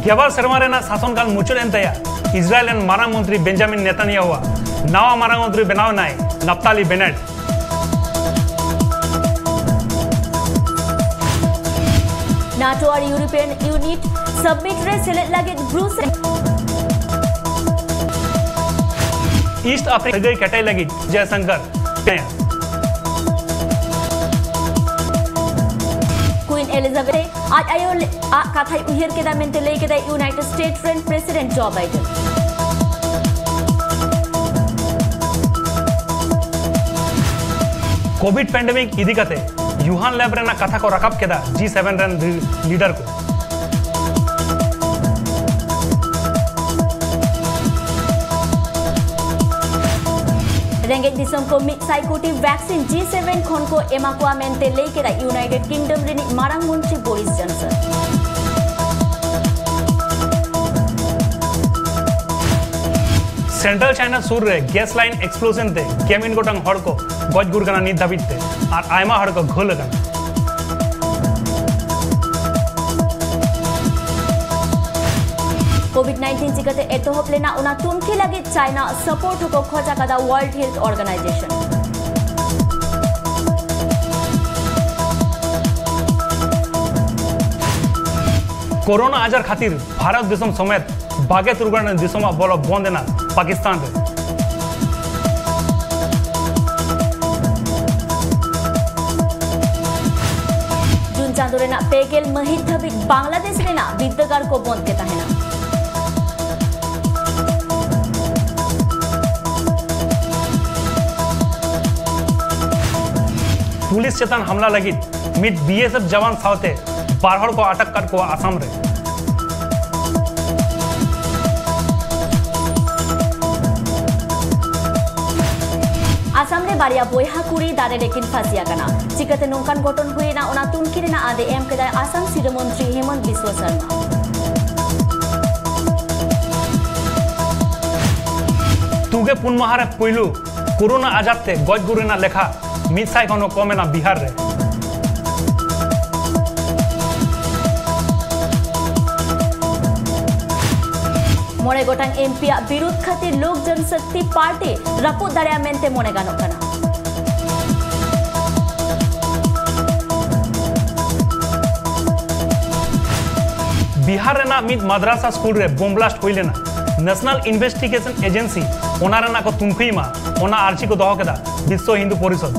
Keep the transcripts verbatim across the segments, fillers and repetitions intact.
ᱜᱮᱞᱵᱟᱨ ᱥᱮᱨᱢᱟ ᱨᱮᱱᱟᱜ ᱥᱟᱥᱚᱱ ᱠᱟᱞ ᱢᱩᱪᱟᱹᱫ ᱮᱱ ᱛᱟᱭᱟ ᱤᱥᱨᱟᱭᱮᱞ ᱨᱮᱱ ᱢᱟᱨᱟᱝ ᱢᱚᱱᱛᱨᱤ ᱵᱮᱧᱡᱟᱢᱤᱱ ᱱᱮᱛᱟᱱᱭᱟᱦᱩᱣᱟᱜ᱾ ᱱᱟᱣᱟ ᱢᱟᱨᱟᱝ ᱢᱚᱱᱛᱨᱤ ᱵᱮᱱᱟᱣ ᱮᱱᱟᱭ ᱱᱟᱯᱛᱟᱞᱤ ᱵᱮᱱᱮᱴ᱾ ᱱᱟᱴᱳ ᱟᱨ ᱤᱭᱩᱨᱳᱯᱤᱭᱟᱱ ᱤᱭᱩᱱᱤᱴ ᱥᱟᱵᱢᱤᱴ ᱨᱮ ᱥᱮᱞᱮᱫ ᱞᱟᱹᱜᱤᱫ ᱵᱨᱩᱥᱮᱞ᱾ ᱤᱥᱴ ᱟᱯᱷᱨᱤᱠᱟ ᱥᱟᱹᱜᱟᱹᱭ ᱠᱮᱴᱮᱡ ᱞᱟᱹᱜᱤᱫ ᱡᱚᱭᱥᱚᱝᱠᱚᱨ᱾ ᱠᱩᱭᱤᱱ ᱮᱞᱤᱡᱟᱵᱮᱛᱷ ᱟᱡ ᱟᱭᱳ ᱟᱜ ᱠᱟᱛᱷᱟᱭ ᱩᱭᱦᱟᱹᱨ ᱠᱮᱫᱟ ᱢᱮᱱᱛᱮ ᱞᱟᱹᱭ ᱠᱮᱫᱟᱭ ᱤᱭᱩᱱᱟᱭᱴᱮᱰ ᱥᱴᱮᱴᱥ ᱨᱮᱱ ᱯᱨᱮᱥᱤᱰᱮᱱᱴ ᱡᱚ ᱵᱟᱭᱰᱮᱱ᱾ ᱠᱳᱵᱷᱤᱰ ᱯᱮᱱᱰᱮᱢᱤᱠ ᱤᱫᱤ ᱠᱟᱛᱮ ᱭᱩᱦᱟᱱ ᱞᱮᱵ ᱨᱮᱱᱟᱜ ᱠᱟᱛᱷᱟ ᱠᱚ ᱨᱟᱠᱟᱵ ᱠᱮᱫᱟ ᱡᱤ ᱥᱮᱵᱷᱮᱱ ᱨᱮᱱ ᱞᱤᱰᱟᱨ ᱠᱚ᱾ ᱨᱮᱸᱜᱮᱡ ᱫᱤᱥᱚᱢ ᱠᱚ ᱢᱤᱫ ᱥᱟᱭ ᱠᱳᱴᱤ ᱵᱷᱮᱠᱥᱤᱱ ᱡᱤ ᱥᱮᱵᱷᱮᱱ ᱠᱷᱚᱱ ᱠᱚ ᱮᱢᱟ ᱠᱚᱣᱟ ᱢᱮᱱᱛᱮ ᱞᱟᱹᱭ ᱠᱮᱫᱟ ᱤᱭᱩᱱᱟᱭᱴᱮᱰ ᱠᱤᱝᱰᱚᱢ ᱨᱤᱱᱤᱡ ᱢᱟᱨᱟᱝ ᱢᱚᱱᱛᱨᱤ ᱵᱳᱨᱤᱥ ᱡᱚᱱᱥᱚᱱ᱾ ᱥᱮᱱᱴᱨᱟᱞ ᱪᱟᱭᱱᱟ ᱥᱩᱨ ᱨᱮ ᱜᱮᱥ ᱞᱟᱭᱤᱱ ᱮᱠᱥᱯᱞᱳᱡᱚᱱ ᱛᱮ ᱜᱮᱞ ᱢᱤᱫ ᱜᱚᱴᱟᱝ ᱦᱚᱲ ᱠᱚ ᱜᱚᱡ ᱜᱩᱨ ᱠᱟᱱᱟ ᱱᱤᱛ ᱫᱷᱟᱹᱵᱤᱡ ᱛᱮ, ᱟᱨ ᱟᱭᱢᱟ ᱦᱚᱲ ᱠᱚ ᱜᱷᱟᱹᱞ ᱟᱠᱟᱱᱟ᱾ ᱠᱳᱵᱷᱤᱰ ᱱᱟᱭᱤᱱᱴᱤᱱ ᱪᱤᱠᱟᱹᱛᱮ ᱮᱛᱚᱦᱚᱵ ᱞᱮᱱᱟ, ᱚᱱᱟ ᱛᱩᱱᱠᱷᱤ ᱞᱟᱹᱜᱤᱫ ᱪᱟᱭᱱᱟ ᱥᱟᱯᱳᱨᱴ ᱦᱚᱸᱠᱚ ᱠᱷᱚᱡ ᱟᱠᱟᱫᱟ ᱣᱟᱨᱞᱰ ᱦᱮᱞᱛᱷ ᱚᱨᱜᱟᱱᱟᱭᱡᱮᱥᱚᱱ᱾ ᱠᱳᱨᱳᱱᱟ ᱟᱡᱟᱨ ᱠᱷᱟᱹᱛᱤᱨ ᱵᱷᱟᱨᱚᱛ ᱫᱤᱥᱚᱢ ᱥᱚᱢᱮᱛ ᱵᱟᱜᱮ ᱛᱩᱨᱩᱭ ᱜᱟᱱ ᱫᱤᱥᱚᱢᱟᱜ ᱵᱚᱞᱚ ᱵᱚᱱᱫ ᱮᱱᱟ ᱯᱟᱠᱤᱥᱛᱟᱱ ᱨᱮ᱾ ᱡᱩᱱ ᱪᱟᱸᱫᱳ ᱨᱮᱱᱟᱜ ᱯᱮ ᱜᱮᱞ ᱢᱟᱹᱦᱤᱛ ᱫᱷᱟᱹᱵᱤᱡ ᱵᱟᱝᱞᱟᱫᱮᱥ ᱨᱮᱱᱟᱜ ᱵᱤᱨᱫᱟᱹᱜᱟᱲ ᱠᱚ ᱵᱚᱱᱫ ᱜᱮ ᱛᱟᱦᱮᱱᱟ᱾ ᱯᱩᱞᱤᱥ ᱪᱮᱛᱟᱱ ᱦᱟᱢᱞᱟ ᱞᱟᱹᱜᱤᱫ ᱢᱤᱫ ᱵᱤ ᱮᱥ ᱮᱯᱷ ᱡᱟᱣᱟᱱ ᱥᱟᱶᱛᱮ ᱵᱟᱨ ᱦᱚᱲ ᱠᱚ ᱟᱴᱚᱠ ᱠᱟᱫ ᱠᱚᱣᱟ ᱟᱥᱟᱢ ᱨᱮ᱾ ᱵᱟᱨᱭᱟ ᱵᱚᱭᱦᱟ ᱠᱩᱲᱤ ᱫᱟᱨᱮ ᱨᱮᱠᱤᱱ ᱯᱷᱟᱹᱥᱤ ᱟᱠᱟᱱᱟ᱾ ᱪᱤᱠᱟᱹᱛᱮ ᱱᱚᱝᱠᱟᱱ ᱜᱷᱚᱴᱚᱱ ᱦᱩᱭ ᱮᱱᱟ, ᱚᱱᱟ ᱛᱩᱱᱠᱷᱤ ᱨᱮᱱᱟᱜ ᱟᱸᱫᱮ ᱮᱢ ᱠᱮᱫᱟᱭ ᱟᱥᱟᱢ ᱥᱤᱨᱟᱹ ᱢᱚᱱᱛᱨᱤ ᱦᱮᱢᱚᱱᱛ ᱵᱤᱥᱣᱟ ᱥᱚᱨᱢᱟ᱾ ᱛᱩᱜᱮ ᱯᱩᱱ ᱢᱟᱦᱟ ᱨᱮ ᱯᱩᱭᱞᱩ ᱠᱳᱨᱳᱱᱟ ᱟᱡᱟᱨ ᱛᱮ ᱜᱚᱡ ᱜᱩᱨ ᱨᱮᱱᱟᱜ ᱞᱮᱠᱷᱟ ᱢᱤᱫ ᱥᱟᱭ ᱠᱷᱚᱱ ᱦᱚᱸ ᱠᱚᱢ ᱮᱱᱟ ᱵᱤᱦᱟᱨ ᱨᱮ᱾ ᱢᱚᱬᱮ ᱜᱚᱴᱟᱝ ᱮᱢ ᱯᱤ ᱟᱜ ᱵᱤᱨᱩᱫᱷ ᱠᱷᱟᱹᱛᱤᱨ ᱞᱳᱠ ᱡᱚᱱᱥᱚᱠᱛᱤ ᱯᱟᱨᱴᱤ ᱨᱟᱹᱯᱩᱫ ᱫᱟᱲᱮᱭᱟᱜᱼᱟ ᱢᱮᱱᱛᱮ ᱢᱚᱱᱮ ᱜᱟᱱᱚᱜ ᱠᱟᱱᱟ᱾ ᱵᱤᱦᱟᱨ ᱨᱮᱱᱟᱜ ᱢᱤᱫ ᱢᱟᱫᱽᱨᱟᱥᱟ ᱥᱠᱩᱞ ᱨᱮ ᱵᱳᱢ ᱵᱞᱟᱥᱴ ᱦᱩᱭ ᱞᱮᱱᱟ᱾ ᱱᱮᱥᱱᱟᱞ ᱤᱱᱵᱷᱮᱥᱴᱤᱜᱮᱥᱚᱱ ᱮᱡᱮᱱᱥᱤ ᱚᱱᱟ ᱨᱮᱱᱟᱜ ᱠᱚ ᱛᱩᱱᱠᱷᱤ ᱢᱟ, ᱚᱱᱟ ᱟᱨᱡᱤ ᱠᱚ ᱫᱚᱦᱚ ᱠᱮᱫᱟ ᱵᱤᱥᱥᱚ ᱦᱤᱱᱫᱩ ᱯᱚᱨᱤᱥᱚᱫᱽ᱾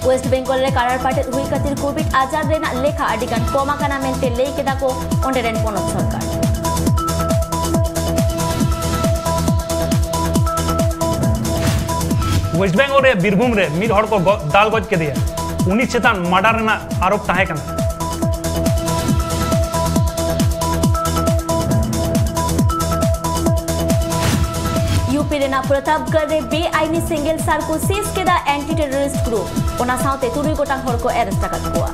ᱳᱭᱮᱥᱴ ᱵᱮᱝᱜᱚᱞ ᱨᱮ ᱠᱟᱨᱟᱲ ᱯᱟᱴᱮᱫ ᱦᱩᱭ ᱠᱷᱟᱹᱛᱤᱨ ᱠᱳᱵᱷᱤᱰ ᱟᱡᱟᱨ ᱨᱮᱱᱟᱜ ᱞᱮᱠᱷᱟ ᱟᱹᱰᱤ ᱜᱟᱱ ᱠᱚᱢ ᱟᱠᱟᱱᱟ ᱢᱮᱱᱛᱮ ᱞᱟᱹᱭ ᱠᱮᱫᱟ ᱠᱚ ᱚᱸᱰᱮ ᱨᱮᱱ ᱯᱚᱱᱚᱛ ᱥᱚᱨᱠᱟᱨ᱾ ᱳᱭᱮᱥᱴ ᱵᱮᱝᱜᱚᱞ ᱨᱮ ᱵᱤᱨᱵᱷᱩᱢ ᱨᱮ ᱢᱤᱫ ᱦᱚᱲ ᱠᱚ ᱜᱚ-, ᱫᱟᱞ ᱜᱚᱡ ᱠᱮᱫᱮᱭᱟ᱾ ᱩᱱᱤ ᱪᱮᱛᱟᱱ ᱢᱟᱨᱰᱟᱨ ᱨᱮᱱᱟᱜ ᱟᱨᱳᱯ ᱛᱟᱦᱮᱸ ᱠᱟᱱᱟ᱾ ᱤᱭᱩ ᱯᱤ ᱨᱮᱱᱟᱜ ᱯᱨᱚᱛᱟᱯᱜᱚᱲ ᱨᱮ ᱵᱮᱟᱭᱤᱱᱤ ᱥᱮᱸᱜᱮᱞ ᱥᱟᱨ ᱠᱚ ᱥᱤᱡᱽ ᱠᱮᱫᱟ ᱮᱱᱴᱤ ᱴᱮᱨᱚᱨᱤᱥᱴ ᱜᱨᱩᱯ᱾ ᱚᱱᱟ ᱥᱟᱶᱛᱮ ᱛᱩᱨᱩᱭ ᱜᱚᱴᱟᱝ ᱦᱚᱲ ᱠᱚ ᱟᱨᱮᱥᱴ ᱟᱠᱟᱫ ᱠᱚᱣᱟ᱾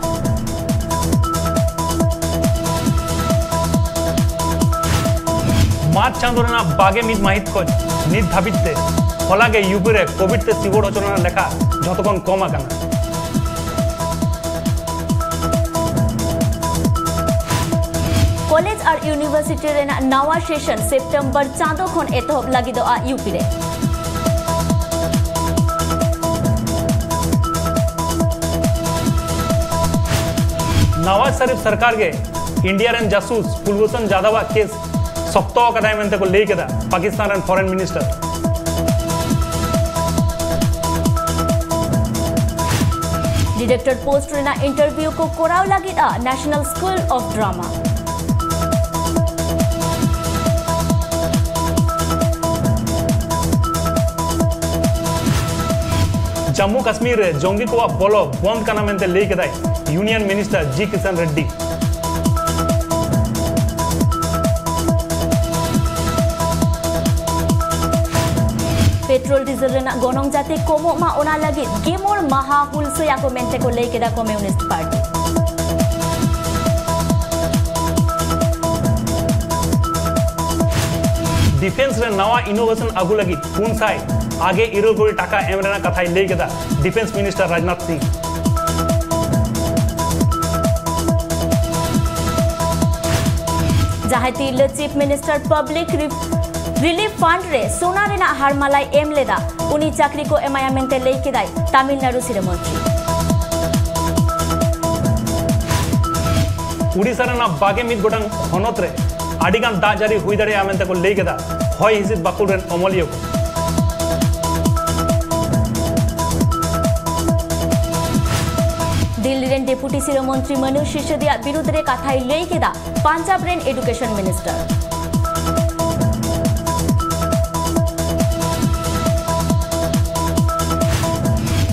ᱢᱟᱨᱪ ᱪᱟᱸᱫᱚ ᱨᱮᱱᱟᱜ ᱵᱟᱜᱮ ᱢᱤᱫ ᱢᱟᱹᱦᱤᱛ ᱠᱷᱚᱱ ᱱᱤᱛ ᱫᱷᱟᱹᱵᱤᱡ ᱛᱮ ᱦᱚᱞᱟ ᱜᱮ ᱤᱭᱩ ᱯᱤ ᱨᱮ ᱠᱳᱵᱷᱤᱰ ᱛᱮ ᱥᱤᱵᱚᱨ ᱦᱚᱪᱚ ᱨᱮᱱᱟᱜ ᱞᱮᱠᱷᱟ ᱡᱷᱚᱛᱚ ᱠᱷᱚᱱ ᱠᱚᱢ ᱟᱠᱟᱱᱟ᱾ ᱠᱚᱞᱮᱡᱽ ᱟᱨ ᱤᱭᱩᱱᱤᱵᱷᱟᱨᱥᱤᱴᱤ ᱨᱮᱱᱟᱜ ᱱᱟᱣᱟ ᱥᱮᱥᱚᱱ ᱥᱮᱯᱴᱮᱢᱵᱚᱨ ᱪᱟᱸᱫᱚ ᱠᱷᱚᱱ ᱮᱛᱚᱦᱚᱵ ᱞᱟᱹᱜᱤᱫᱚᱜᱼᱟ ᱤᱭᱩ ᱯᱤ ᱨᱮ᱾ ᱱᱟᱣᱟᱡᱽ ᱥᱟᱨᱤᱯ ᱥᱚᱨᱠᱟᱨ ᱜᱮ ᱤᱱᱰᱤᱭᱟ ᱨᱮᱱ ᱡᱟᱥᱩᱥ ᱠᱩᱞᱵᱷᱩᱥᱚᱱ ᱡᱟᱫᱟᱣᱟᱜ ᱠᱮᱥ ᱥᱚᱠᱛᱚ ᱟᱠᱟᱫᱟᱭ ᱢᱮᱱᱛᱮ ᱠᱚ ᱞᱟᱹᱭ ᱠᱮᱫᱟ ᱯᱟᱠᱤᱥᱛᱟᱱ ᱨᱮᱱ ᱯᱷᱚᱨᱮᱱ ᱢᱤᱱᱤᱥᱴᱟᱨ᱾ ᱰᱤᱨᱮᱠᱴᱚᱨ ᱯᱳᱥᱴ ᱨᱮᱱᱟᱜ ᱤᱱᱴᱟᱨᱵᱷᱤᱭᱩ ᱠᱚ ᱠᱚᱨᱟᱣ ᱞᱟᱹᱜᱤᱫᱼᱟ national school of drama. Jammu Kashmir ᱨᱮ ᱡᱚᱝᱜᱤ ᱠᱚᱣᱟᱜ ᱵᱚᱞᱚ ᱵᱚᱱᱫ ᱠᱟᱱᱟ ᱢᱮᱱᱛᱮ ᱞᱟᱹᱭ ᱠᱮᱫᱟᱭ ᱤᱭᱩᱱᱤᱭᱚᱱ ᱢᱤᱱᱤᱥᱴᱟᱨ ᱡᱤ ᱠᱤᱥᱟᱱ ᱨᱮᱰᱰᱤ᱾ ᱯᱮᱴᱨᱳᱞ ᱰᱤᱡᱮᱞ ᱨᱮᱱᱟᱜ ᱜᱚᱱᱚᱝ ᱡᱟᱛᱮ ᱠᱚᱢᱚᱜ ᱢᱟ, ᱚᱱᱟ ᱞᱟᱹᱜᱤᱫ ᱜᱮ ᱢᱚᱬᱮ ᱢᱟᱦᱟ ᱦᱩᱞᱥᱟᱹᱭᱟ ᱠᱚ ᱢᱮᱱᱛᱮ ᱠᱚ ᱞᱟᱹᱭ ᱠᱮᱫᱟ ᱠᱚᱢᱭᱩᱱᱤᱥᱴ ᱯᱟᱨᱴᱤ᱾ ᱰᱤᱯᱷᱮᱱᱥ ᱨᱮ ᱱᱟᱣᱟ ᱤᱱᱳᱵᱷᱮᱥᱚᱱ ᱟᱹᱜᱩ ᱞᱟᱹᱜᱤᱫ ᱯᱩᱱ ᱥᱟᱭ ᱟᱜᱮ ᱤᱨᱟᱹᱞ ᱠᱳᱴᱤ ᱴᱟᱠᱟ ᱮᱢ ᱨᱮᱱᱟᱜ ᱠᱟᱛᱷᱟᱭ ᱞᱟᱹᱭ ᱠᱮᱫᱟ ᱰᱤᱯᱷᱮᱱᱥ ᱢᱤᱱᱤᱥᱴᱟᱨ ᱨᱟᱡᱽᱱᱟᱛᱷ ᱥᱤᱝ᱾ ᱡᱟᱦᱟᱸᱭ ᱛᱤᱨᱞᱟᱹ ᱪᱤᱯ ᱢᱤᱱᱤᱥᱴᱟᱨ ᱯᱟᱵᱽᱞᱤᱠ ᱨᱤᱯ-, ᱨᱤᱞᱤᱯ ᱯᱷᱟᱱᱰ ᱨᱮ ᱥᱳᱱᱟ ᱨᱮᱱᱟᱜ ᱦᱟᱨᱢᱟᱞᱟᱭ ᱮᱢ ᱞᱮᱫᱟ, ᱩᱱᱤ ᱪᱟᱹᱠᱨᱤ ᱠᱚ ᱮᱢᱟᱭᱟ ᱢᱮᱱᱛᱮ ᱞᱟᱹᱭ ᱠᱮᱫᱟᱭ ᱛᱟᱢᱤᱞᱱᱟᱲᱩ ᱥᱤᱨᱟᱹ ᱢᱚᱱᱛᱨᱤ᱾ ᱩᱰᱤᱥᱟ ᱨᱮᱱᱟᱜ ᱵᱟᱜᱮ ᱢᱤᱫ ᱜᱚᱴᱟᱝ ᱦᱚᱱᱚᱛ ᱨᱮ ᱟᱹᱰᱤ ᱜᱟᱱ ᱫᱟᱜ ᱡᱟᱹᱲᱤ ᱦᱩᱭ ᱫᱟᱲᱮᱭᱟᱜᱼᱟ ᱢᱮᱱᱛᱮ ᱠᱚ ᱞᱟᱹᱭ ᱠᱮᱫᱟ ᱦᱚᱭ ᱦᱤᱸᱥᱤᱫ ᱵᱟᱹᱠᱷᱩᱞ ᱨᱮᱱ ᱚᱢᱚᱞᱤᱭᱟᱹ ᱠᱚ᱾ ᱫᱤᱞᱞᱤ ᱨᱮᱱ ᱰᱮᱯᱩᱴᱤ ᱥᱤᱨᱟᱹ ᱢᱚᱱᱛᱨᱤ ᱢᱚᱱᱤᱥ ᱥᱤᱥᱳᱫᱤᱭᱟ ᱵᱤᱨᱩᱫᱷ ᱨᱮ ᱠᱟᱛᱷᱟᱭ ᱞᱟᱹᱭ ᱠᱮᱫᱟ ᱯᱟᱧᱡᱟᱵ ᱨᱮᱱ ᱮᱰᱩᱠᱮᱥᱚᱱ ᱢᱤᱱᱤᱥᱴᱟᱨ᱾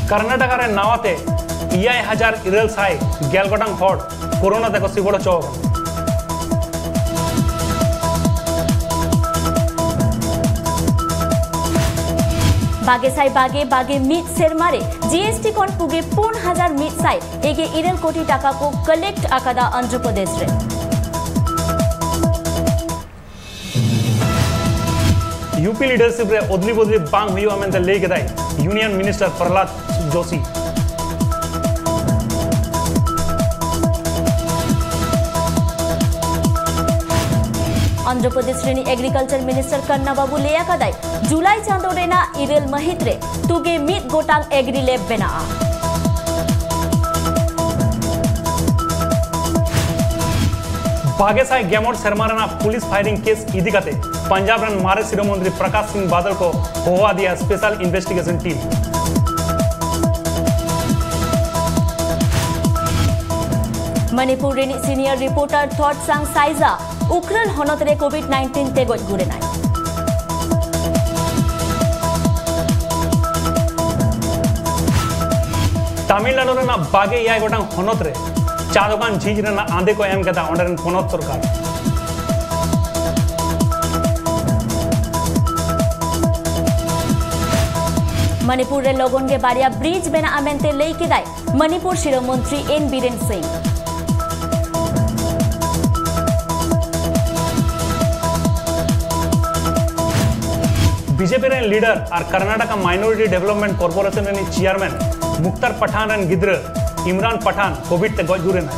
ᱠᱟᱨᱱᱟᱴᱟᱠᱟ ᱨᱮ ᱱᱟᱣᱟ ᱛᱮ ᱮᱭᱟᱭ ᱦᱟᱡᱟᱨ ᱤᱨᱟᱹᱞ ᱥᱟᱭ ᱜᱮᱞ ᱜᱚᱴᱟᱝ ᱦᱚᱲ ᱠᱳᱨᱳᱱᱟ ᱛᱮᱠᱚ ᱥᱤᱵᱚᱲ ᱦᱚᱪᱚ ᱟᱠᱟᱱᱟ᱾ ᱵᱟᱜᱮ ᱥᱟᱭ ᱵᱟᱜᱮ ᱵᱟᱜᱮ ᱢᱤᱫ ᱥᱮᱨᱢᱟ ᱨᱮ ᱡᱤ ᱮᱥ ᱴᱤ ᱠᱷᱚᱱ ᱯᱩᱜᱮ ᱯᱩᱱ ᱦᱟᱡᱟᱨ ᱢᱤᱫ ᱥᱟᱭ ᱮᱜᱮ ᱤᱨᱟᱹᱞ ᱠᱳᱴᱤ ᱴᱟᱠᱟ ᱠᱚ ᱠᱟᱞᱮᱠᱴ ᱟᱠᱟᱫᱟ ᱟᱱᱫᱷᱨᱚ ᱯᱨᱚᱫᱮᱥ ᱨᱮ᱾ ᱭᱩ ᱯᱤ ᱞᱤᱰᱟᱨᱥᱤᱯ ᱨᱮ ᱚᱫᱽᱞᱤ ᱵᱚᱫᱽᱞᱤ ᱵᱟᱝ ᱦᱩᱭᱩᱜᱼᱟ ᱢᱮᱱᱛᱮ ᱞᱟᱹᱭ ᱠᱮᱫᱟᱭ ᱤᱭᱩᱱᱤᱭᱚᱱ ᱢᱤᱱᱤᱥᱴᱟᱨ ᱯᱨᱚᱦᱞᱟᱫ ᱡᱳᱥᱤ᱾ ᱟᱱᱫᱷᱨᱚ ᱯᱨᱚᱫᱮᱥ ᱨᱤᱱᱤᱡ ᱮᱜᱽᱨᱤᱠᱟᱞᱪᱟᱨ ᱢᱤᱱᱤᱥᱴᱟᱨ ᱠᱟᱱᱱᱟ ᱵᱟᱵᱩ ᱞᱟᱹᱭ ᱟᱠᱟᱫᱟᱭ, ᱡᱩᱞᱟᱭ ᱪᱟᱸᱫᱚ ᱨᱮᱱᱟᱜ ᱤᱨᱟᱹᱞ ᱢᱟᱹᱦᱤᱛ ᱨᱮ ᱛᱩᱜᱮ ᱢᱤᱫ ᱜᱚᱴᱟᱝ ᱮᱜᱽᱨᱤ ᱞᱮᱵ ᱵᱮᱱᱟᱜᱼᱟ᱾ ᱵᱟᱜᱮ ᱥᱟᱭ ᱜᱮᱢᱚᱬ ᱥᱮᱨᱢᱟ ᱨᱮᱱᱟᱜ ᱯᱩᱞᱤᱥ ᱯᱷᱟᱭᱨᱤᱝ ᱠᱮᱥ ᱤᱫᱤ ᱠᱟᱛᱮ ᱯᱟᱧᱡᱟᱵ ᱨᱮᱱ ᱢᱟᱨᱮ ᱥᱤᱨᱟᱹ ᱢᱚᱱᱛᱨᱤ ᱯᱨᱚᱠᱟᱥ ᱥᱤᱝ ᱵᱟᱫᱚᱞ ᱠᱚ ᱦᱚᱦᱚ ᱟᱫᱮᱭᱟ ᱥᱯᱮᱥᱟᱞ ᱤᱱᱵᱷᱮᱥᱴᱤᱜᱮᱥᱚᱱ ᱴᱤᱢ᱾ ᱢᱚᱱᱤᱯᱩᱨ ᱨᱤᱱᱤᱡ ᱥᱤᱱᱤᱭᱚᱨ ᱨᱤᱯᱳᱨᱴᱟᱨ ᱛᱷᱚᱴᱥᱟᱝ ᱥᱟᱭᱡᱟ ᱩᱠᱷᱨᱟᱹᱞ ᱦᱚᱱᱚᱛ ᱨᱮ ᱠᱳᱵᱷᱤᱰ ᱱᱟᱭᱤᱱᱴᱤᱱ ᱛᱮ ᱜᱚᱡ ᱜᱩᱨ ᱮᱱᱟᱭ᱾ ᱛᱟᱢᱤᱞᱱᱟᱲᱩ ᱨᱮᱱᱟᱜ ᱵᱟᱜᱮ ᱮᱭᱟᱭ ᱜᱚᱴᱟᱝ ᱦᱚᱱᱚᱛ ᱨᱮ ᱪᱟ ᱫᱚᱠᱟᱱ ᱡᱷᱤᱡ ᱨᱮᱱᱟᱜ ᱟᱸᱫᱮ ᱠᱚ ᱮᱢ ᱠᱮᱫᱟ ᱚᱸᱰᱮ ᱨᱮᱱ ᱯᱚᱱᱚᱛ ᱥᱚᱨᱠᱟᱨ᱾ ᱢᱚᱱᱤᱯᱩᱨ ᱨᱮ ᱞᱚᱜᱚᱱ ᱜᱮ ᱵᱟᱨᱭᱟ ᱵᱨᱤᱡᱽ ᱵᱮᱱᱟᱜᱼᱟ ᱢᱮᱱᱛᱮ ᱞᱟᱹᱭ ᱠᱮᱫᱟᱭ ᱢᱚᱱᱤᱯᱩᱨ ᱥᱤᱨᱟᱹ ᱢᱚᱱᱛᱨᱤ ᱮᱱ ᱵᱤᱨᱮᱱ ᱥᱤᱝ᱾ ᱵᱤᱡᱮᱯᱤ ᱨᱮᱱ ᱞᱤᱰᱟᱨ ᱟᱨ ᱠᱟᱨᱱᱟᱴᱟᱠᱟ ᱢᱟᱭᱱᱚᱨᱤᱴᱤ ᱰᱮᱵᱷᱞᱚᱯᱢᱮᱱᱴ ᱠᱚᱨᱯᱳᱨᱮᱥᱚᱱ ᱨᱤᱱᱤᱡ ᱪᱮᱭᱟᱨᱢᱮᱱ ᱢᱩᱠᱛᱟᱨ ᱯᱟᱴᱷᱟᱱ ᱨᱮᱱ ᱜᱤᱫᱽᱨᱟᱹ ᱤᱢᱨᱟᱱ ᱯᱟᱴᱷᱟᱱ ᱠᱳᱵᱷᱤᱰ ᱛᱮ ᱜᱚᱡ ᱜᱩᱨ ᱮᱱᱟᱭ᱾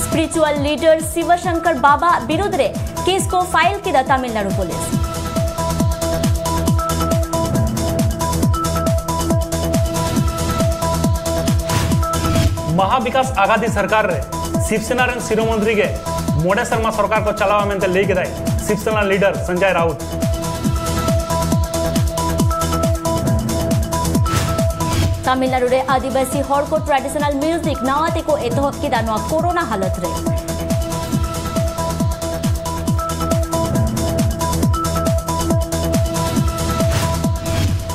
ᱥᱯᱤᱨᱤᱪᱩᱣᱟᱞ ᱞᱤᱰᱟᱨ ᱥᱤᱵᱚ ᱥᱚᱝᱠᱚᱨ ᱵᱟᱵᱟ ᱵᱤᱨᱩᱫᱷ ᱨᱮ ᱠᱮᱥ ᱠᱚ ᱯᱷᱟᱭᱤᱞ ᱠᱮᱫᱟ ᱛᱟᱢᱤᱞᱱᱟᱲᱩ ᱯᱩᱞᱤᱥ᱾ ᱢᱟᱦᱟ ᱵᱤᱠᱟᱥ ᱟᱜᱟᱫᱤ ᱥᱚᱨᱠᱟᱨ ᱨᱮ ᱥᱤᱵᱥᱮᱱᱟ ᱨᱮᱱ ᱥᱤᱨᱟᱹ ᱢᱚᱱᱛᱨᱤ ᱜᱮ ᱢᱚᱬᱮ ᱥᱮᱨᱢᱟ ᱥᱚᱨᱠᱟᱨ ᱠᱚ ᱪᱟᱞᱟᱣᱟ ᱢᱮᱱᱛᱮ ᱞᱟᱹᱭ ᱠᱮᱫᱟᱭ ᱥᱤᱵᱥᱮᱱᱟ ᱞᱤᱰᱟᱨ ᱥᱚᱧᱡᱚᱭ ᱨᱟᱣᱩᱛ᱾ ᱛᱟᱢᱤᱞᱱᱟᱲᱩ ᱨᱮ ᱟᱹᱫᱤᱵᱟᱹᱥᱤ ᱦᱚᱲ ᱠᱚ ᱴᱨᱟᱰᱤᱥᱚᱱᱟᱞ ᱢᱤᱣᱡᱤᱠ ᱱᱟᱣᱟ ᱛᱮᱠᱚ ᱮᱛᱚᱦᱚᱵ ᱠᱮᱫᱟ ᱱᱚᱣᱟ ᱠᱳᱨᱳᱱᱟ ᱦᱟᱞᱚᱛ ᱨᱮ᱾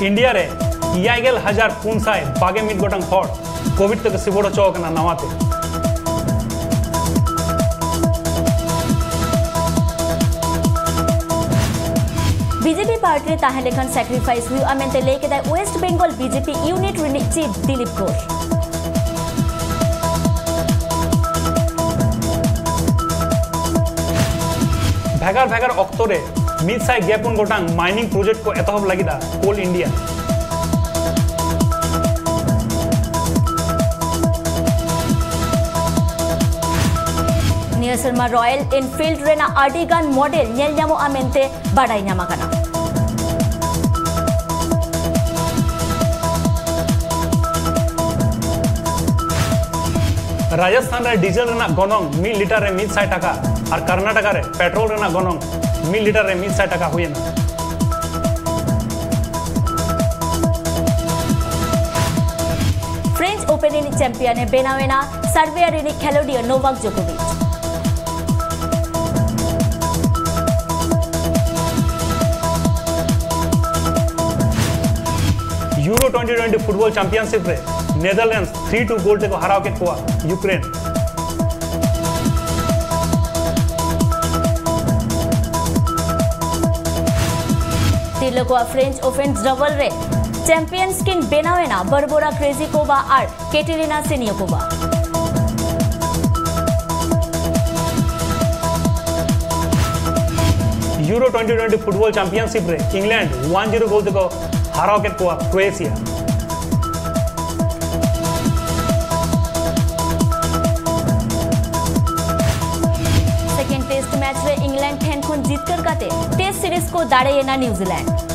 ᱤᱱᱰᱤᱭᱟ ᱨᱮ ᱮᱭᱟᱭ ᱜᱮᱞ ᱦᱟᱡᱟᱨ ᱯᱩᱱ ᱥᱟᱭ ᱵᱟᱜᱮ ᱢᱤᱫ ᱜᱚᱴᱟᱝ ᱦᱚᱲ ᱠᱳᱵᱷᱤᱰ ᱛᱮᱠᱚ ᱥᱤᱵᱚᱲ ᱦᱚᱪᱚ ᱟᱠᱟᱱᱟ ᱱᱟᱣᱟᱛᱮ᱾ ᱵᱤᱡᱮᱯᱤ ᱯᱟᱨᱴᱤ ᱨᱮ ᱛᱟᱦᱮᱸ ᱞᱮᱠᱷᱟᱱ ᱥᱮᱠᱨᱤᱯᱷᱟᱭᱤᱥ ᱦᱩᱭᱩᱜᱼᱟ ᱢᱮᱱᱛᱮ ᱞᱟᱹᱭ ᱠᱮᱫᱟᱭ ᱳᱭᱮᱥᱴ ᱵᱮᱝᱜᱚᱞ ᱵᱤᱡᱮᱯᱤ ᱤᱭᱩᱱᱤᱴ ᱨᱤᱱᱤᱡ ᱪᱤᱯ ᱫᱤᱞᱤᱯ ᱜᱷᱳᱥ᱾ ᱵᱷᱮᱜᱟᱨ ᱵᱷᱮᱜᱟᱨ ᱚᱠᱛᱚ ᱨᱮ ᱢᱤᱫ ᱥᱟᱭ ᱜᱮᱞ ᱯᱩᱱ ᱜᱚᱴᱟᱝ ᱢᱟᱭᱱᱤᱝ ᱯᱨᱚᱡᱮᱠᱴ ᱠᱚ ᱮᱛᱚᱦᱚᱵ ᱞᱟᱹᱜᱤᱫ ᱠᱳᱞ ᱤᱱᱰᱤᱭᱟ᱾ ᱱᱤᱭᱟᱹ ᱥᱮᱨᱢᱟ ᱨᱚᱭᱮᱞ ᱮᱱᱯᱷᱤᱞᱰ ᱨᱮᱱᱟᱜ ᱟᱹᱰᱤ ᱜᱟᱱ ᱢᱚᱰᱮᱞ ᱧᱮᱞ ᱧᱟᱢᱚᱜᱼᱟ ᱢᱮᱱᱛᱮ ᱵᱟᱰᱟᱭ ᱧᱟᱢ ᱟᱠᱟᱱᱟ᱾ ᱨᱟᱡᱚᱥᱛᱷᱟᱱ ᱨᱮ ᱰᱤᱡᱮᱞ ᱨᱮᱱᱟᱜ ᱜᱚᱱᱚᱝ ᱢᱤᱫ ᱞᱤᱴᱟᱨ ᱨᱮ ᱢᱤᱫ ᱥᱟᱭ ᱴᱟᱠᱟ ᱟᱨ ᱠᱟᱨᱱᱟᱴᱟᱠᱟ ᱨᱮ ᱯᱮᱴᱨᱳᱞ ᱨᱮᱱᱟᱜ ᱜᱚᱱᱚᱝ ᱢᱤᱫ ᱞᱤᱴᱟᱨ ᱨᱮ ᱢᱤᱫ ᱥᱟᱭ ᱴᱟᱠᱟ ᱦᱩᱭᱮᱱᱟ᱾ ᱯᱷᱨᱮᱧᱪ ᱳᱯᱮᱱ ᱨᱤᱱᱤᱡ ᱪᱟᱢᱯᱤᱭᱟᱱ ᱮ ᱵᱮᱱᱟᱣ ᱮᱱᱟ ᱥᱟᱨᱵᱤᱭᱟ ᱨᱤᱱᱤᱡ ᱠᱷᱮᱞᱳᱰᱤᱭᱟᱹ ᱱᱳᱵᱟᱠ ᱡᱳᱠᱳᱵᱷᱤᱪ᱾ Euro twenty twenty football championship ᱨᱮ ᱱᱮᱫᱟᱨᱞᱮᱱᱰᱥ ᱛᱷᱨᱤ ᱴᱩ ᱜᱳᱞ ᱛᱮᱠᱚ ᱦᱟᱨᱟᱣ ᱠᱮᱫ ᱠᱚᱣᱟ ᱭᱩᱠᱨᱮᱱ᱾ ᱛᱤᱨᱞᱟᱹ ᱠᱚᱣᱟᱜ ᱯᱷᱨᱮᱧᱪ ᱳᱯᱮᱱ ᱰᱟᱵᱚᱞ ᱨᱮ ᱪᱟᱢᱯᱤᱭᱟᱱᱥ ᱠᱤᱱ ᱵᱮᱱᱟᱣ ᱮᱱᱟ ᱵᱟᱨᱵᱳᱨᱟ ᱠᱨᱮᱡᱤᱠᱳᱵᱟ ᱟᱨ Katerina Siniakova. Euro twenty twenty football championship ᱨᱮ ᱤᱝᱞᱮᱱᱰ ᱳᱣᱟᱱ ᱡᱤᱨᱳ ᱜᱳᱞ ᱛᱮᱠᱚ ᱦᱟᱨᱟᱣ ᱠᱮᱫ ᱠᱚᱣᱟ ᱠᱨᱳᱭᱮᱥᱤᱭᱟ᱾ ᱥᱮᱠᱮᱱᱰ ᱴᱮᱥᱴ ᱢᱮᱪ ᱨᱮ ᱤᱝᱞᱮᱱᱰ ᱴᱷᱮᱱ ᱠᱷᱚᱱ ᱡᱤᱛᱠᱟᱹᱨ ᱠᱟᱛᱮ ᱴᱮᱥᱴ ᱥᱤᱨᱤᱡᱽ ᱠᱚ ᱫᱟᱲᱮᱭᱮᱱᱟ ᱱᱤᱣᱡᱤᱞᱮᱱᱰ᱾